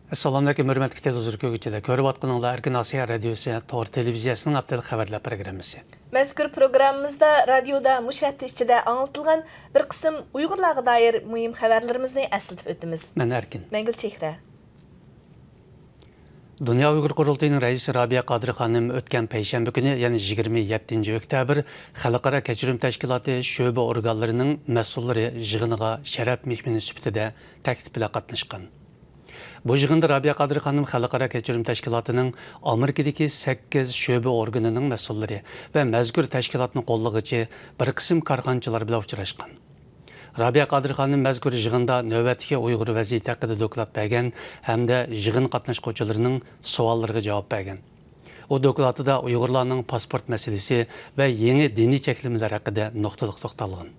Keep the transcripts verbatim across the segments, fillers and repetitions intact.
ئەسسالامۇئەلەيكۇم، ھۆرمەتلىك تېلېۋىزور كۆرگۈچىلەر. كۆرۈۋاتقىنىڭلار ئەركىن ئاسىيا رادىيوسى تور تېلېۋىزىيەسىنىڭ ھەپتىلىك خەۋەرلەر پروگراممىسى. مەزكۇر پروگراممىمىزدا رادىيودا مۇشۇ ھەپتە ئىچىدە ئاڭلىتىلغان بىر قىسىم ئۇيغۇرلارغا دائىر مۇھىم خەۋەرلىرىمىزنى ئەسلىتىپ ئۆتىمىز. مەن ئەركىن. مەن گۈلچېھرە. دۇنيا ئۇيغۇر قۇرۇلتىيىنىڭ رەئىسى رابىيە قادىر خانىم ئۆتكەن پەيشەنبە كۈنى، يەنى يىگىرمە يەتتىنچى ئۆكتەبىر، خەلقئارا كەچۈرۈم تەشكىلاتى شۆبە ئورگانلىرىنىڭ مەسئۇللىرى يىغىنىغا شەرەپ مېھمىنى سۈپىتىدە تەكلىپ بىلەن قاتناشقان. بۇ يىغىندا رابىيە قادىر خانىم خەلقئارا كەچۈرۈم تەشكىلاتىنىڭ ئامېرىكىدىكى سەككىز شۆبە ئورگىنىنىڭ مەسئۇللىرى ۋە مەزكۇر تەشكىلاتنى قوللىغۇچى بىر قىسىم كارخانىچىلار بىلەن ئۇچراشقان. رابىيە قادىر خانىم مەزكۇر يىغىندا نۆۋەتتىكى ئۇيغۇر ۋەزىيىتى ھەققىدە دوكلات بەرگەن ھەمدە يىغىن قاتناشقۇچىلىرىنىڭ سوئاللىرىغا جاۋاب بەرگەن. ئۇ دوكلاتىدا ئۇيغۇرلارنىڭ پاسپورت مەسىلىسى ۋە يېڭى دىنىي چەكلىمىلەر ھەققىدە نۇقتىلىق توختالغان.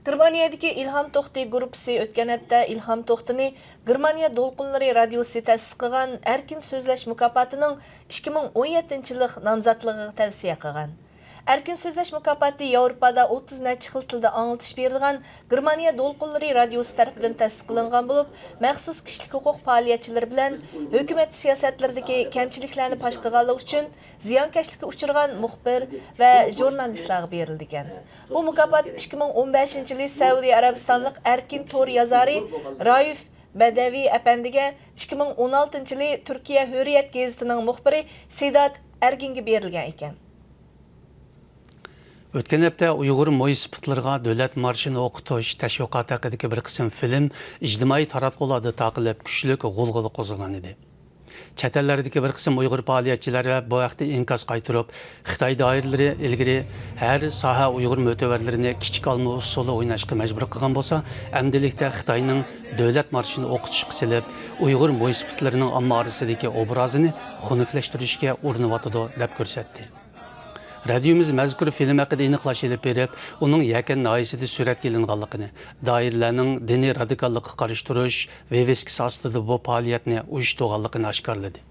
گېرمانىيەدىكى ئىلھام توختى گۇرۇپپىسى ئۆتكەن ھەپتە ئىلھام توختىنى گېرمانىيە دولقۇنلىرى رادىيوسى تەسىس قىلغان ئەركىن سۆزلەش مۇكاپاتىنىڭ ئىككى مىڭ ئون يەتتىنچى يىللىق نامزاتلىقىغا تەۋسىيە قىلغان. ئەركىن سۆزلەش مۇكاپاتى ياۋروپادا ئوتتۇز نەچچە خىل تىلدا ئاڭلىتىش بېرىدىغان گېرمانىيە دولقۇنلىرى رادىيوسى تەرىپىدىن تەسىس قىلىنغان بولۇپ، مەخسۇس كىشىلىك ھوقۇق پائالىيەتچىلىرى بىلەن ھۆكۈمەت سىياسەتلىرىدىكى كەمچىلىكلەرنى پاش قىلغانلىقى ئۈچۈن زىيانكەشلىككە ئۇچرىغان مۇخبىر ۋە ژۇرنالىستلارغا بېرىلىدىكەن. بۇ مۇكاپات ئىككى مىڭ ئون بەشىنچى يىلى سەئۇدى ئەرەبىستانلىق ئەركىن تور يازارى رائۇف بەدەۋى ئەپەندىگە، ئىككى مىڭ ئون ئالتىنچى يىلى تۈركىيە ھۆرىيەت گېزىتىنىڭ مۇخبىرى سېدات ئەرگىنگە بېرىلگەن ئىكەن. ئۆتكەن ھەپتە ئۇيغۇر مويسىپىتلىرىغا دۆلەت مارشىنى ئوقۇتۇش تەشۋىقاتى ھەققىدىكى بىر قىسىم فىلىم ئىجتىمائىي تاراتقۇلاردا تارقىلىپ، كۈچلۈك غۇلغۇلا قوزغىغان ئىدى. چەت ئەللەردىكى بىر قىسىم ئۇيغۇر پائالىيەتچىلەر ۋە بۇ ھەقتە ئىنكاس قايتۇرۇپ، خىتاي دائىرىلىرى ئىلگىرى ھەر ساھە ئۇيغۇر مۆتىۋەرلىرىنى كىچىك ئالما ئۇسسۇلى ئويناشقا مەجبۇر قىلغان بولسا، ئەمدىلىكتە خىتاينىڭ دۆلەت مارشىنى ئوقۇتۇشقا سېلىپ، ئۇيغۇر مويسىپىتلىرىنىڭ ئامما ئارىسىدىكى ئوبرازىنى خۇنۈكلەشتۈرۈشكە ئۇرۇنۇۋاتىدۇ، دەپ كۆرسەتتى. رادىيومىز مەزكۇر فىلىم ھەققىدە ئېنىقلاش ئېلىپ بېرىپ، ئۇنىڭ يەكەن ناھىيەسىدە سۈرەتكە ئېلىنغانلىقىنى، دائىرىلەرنىڭ دىنىي رادىكاللىققا قارشى تۇرۇش ۋىۋىسكىسى ئاستىدا بۇ پائالىيەتنى ئۇيۇشتۇرغانلىقىنى ئاشكارىلىدى.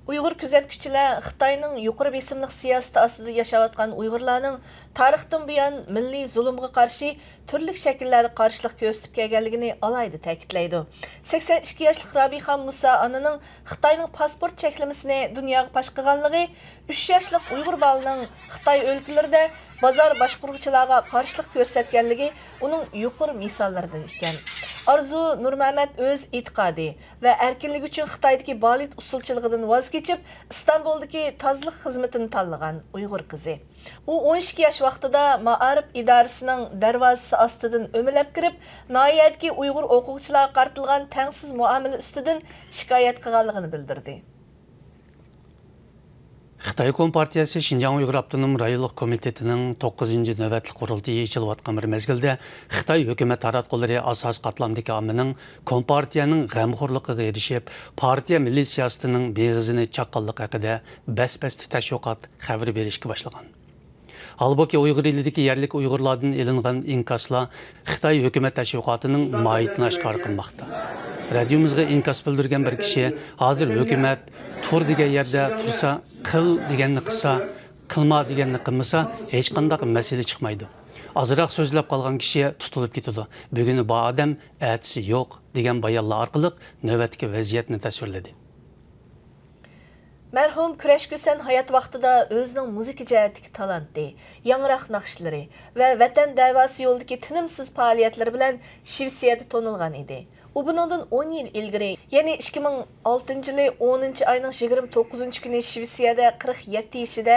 ئۇيغۇر كۆزەتكۈچىلەر خىتاينىڭ يۇقىرى بېسىملىق سىياسىتى ئاستىدا ياشاۋاتقان ئۇيغۇرلارنىڭ تارىختىن بۇيان مىللىي زۇلۇمغا قارشى تۈرلۈك شەكىللەردە قارشىلىق كۆرسىتىپ كەلگەنلىكىنى ئالاھىدە تەكىتلەيدۇ. سەكسەن ئىككى ياشلىق رابىخان مۇسا ئانىنىڭ خىتاينىڭ پاسپورت چەكلىمىسىنى دۇنياغا پاش قىلغانلىقى، ئۈچ ياشلىق ئۇيغۇر بالىنىڭ خىتاي ئۆلكىلىرىدە بازار باشقۇرغۇچىلارغا قارشىلىق كۆرسەتكەنلىكى ئۇنىڭ يۇقىرى مىساللىرىدىن ئىكەن. ئارزۇ نۇرمەمەت ئۆز ئېتىقادى ۋە ئەركىنلىكى ئۈچۈن خىتايدىكى بالېت ئۇسسۇلچىلىقىدىن ۋاز كېچىپ، ئىستانبۇلدىكى تازىلىق خىزمىتىنى تاللىغان ئۇيغۇر قىزى. ئۇ ئون ئىككى ياش ۋاقتىدا مائارىپ ئىدارىسىنىڭ دەرۋازىسى ئاستىدىن ئۆمىلەپ كىرىپ، ناھىيەدىكى ئۇيغۇر ئوقۇغۇچىلارغا قارىتىلغان تەڭسىز مۇئامىلە ئۈستىدىن شىكايەت قىلغانلىقىنى بىلدۈردى. خىتاي كومپارتىيەسى شىنجاڭ ئۇيغۇر ئاپتونوم رايونلۇق كومىتېتىنىڭ توققۇزىنچى نۆۋەتلىك قۇرۇلتىيى ئېچىلىۋاتقان بىر مەزگىلدە، خىتاي ھۆكۈمەت تاراتقۇلىرى ئاساسىي قاتلامدىكى ئاممىنىڭ كومپارتىيەنىڭ غەمخورلۇقىغا ئېرىشىپ، پارتىيە مىللىي سىياسىتىنىڭ مېغىزىنى چاققانلىقى ھەققىدە بەس-بەستە تەشۋىقات، خەۋىرى بېرىشكە باشلىغان. ھالبۇكى، ئۇيغۇر ئېلىدىكى يەرلىك ئۇيغۇرلاردىن ئېلىنغان ئىنكاسلار خىتاي ھۆكۈمەت تەشۋىقاتىنىڭ ماھىيىتىنى ئاشكارا قىلماقتا. رادىيومىزغا ئىنكاس بىلدۈرگەن بىر كىشى، ھازىر ھۆكۈمەت تۇر دېگەن يەردە تۇرسا، قىل دېگەننى قىلسا، قىلما دېگەننى قىلمىسا، ھېچقانداق مەسىلە چىقمايدۇ. ئازراق سۆزلەپ قالغان كىشى تۇتۇلۇپ كېتىدۇ. بۈگۈنى بار ئادەم، ئەتىسى يوق، دېگەن بايانلار ئارقىلىق نۆۋەتتىكى ۋەزىيەتنى تەسۋىرلىدى. مەرھۇم كۈرەش كۈسەن ھايات ۋاقتىدا ئۆزىنىڭ مۇزىكا جەھەتتىكى تالانتى، ياڭراق ناخشىلىرى ۋە ۋەتەن دەۋاسى يولىدىكى تىنىمسىز پائالىيەتلىرى بىلەن شىۋېتسىيەدە تونۇلغان ئىدى. ئۇ بۇنىڭدىن ئون يىل ئىلگىرى، يەنى ئىككى مىڭ ئالتىنچى يىلى ئونىنچى ئاينىڭ يىگىرمە توققۇزىنچى كۈنى شىۋېتسىيەدە قىرىق يەتتە يېشىدا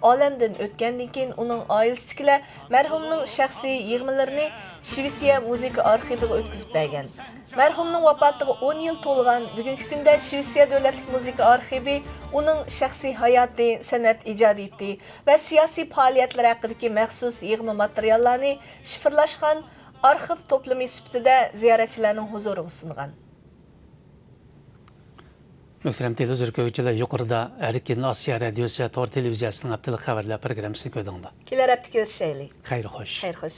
ئالەمدىن ئۆتكەندىن كېيىن، ئۇنىڭ ئائىلىسىدىكىلەر مەرھۇمنىڭ شەخسىي يىغمىلىرىنى شىۋېتسىيە مۇزىكا ئارخىۋىغا ئۆتكۈزۈپ بەرگەن. مەرھۇمنىڭ ۋاپاتىغا ئون يىل تولغان بۈگۈنكى كۈندە شىۋېتسىيە دۆلەتلىك مۇزىكا ئارخىۋى ئۇنىڭ شەخسىي ھاياتى، سەنئەت ئىجادىيىتى ۋە سىياسىي پائالىيەتلىرى ھەققىدىكى مەخسۇس يىغما ماتېرىياللارنى شىفىرلاشقان ئارخىپ توپلىمى سۈپىتىدە زىيارەتچىلەرنىڭ ھۇزۇرىغا سۇنغان. مۆھتەرەم تېلېۋىزور كۆرگۈچىلەر، يۇقىرىدا ئەركىن ئاسىيا رادىيوسى تور تېلېۋىزىيەسىنىڭ ھەپتىلىك خەۋەرلەر پروگراممىسىنى كۆردۈڭلار. كېلەر ھەپتە كۆرۈشەيلى. خەير خوش. خەير خوش.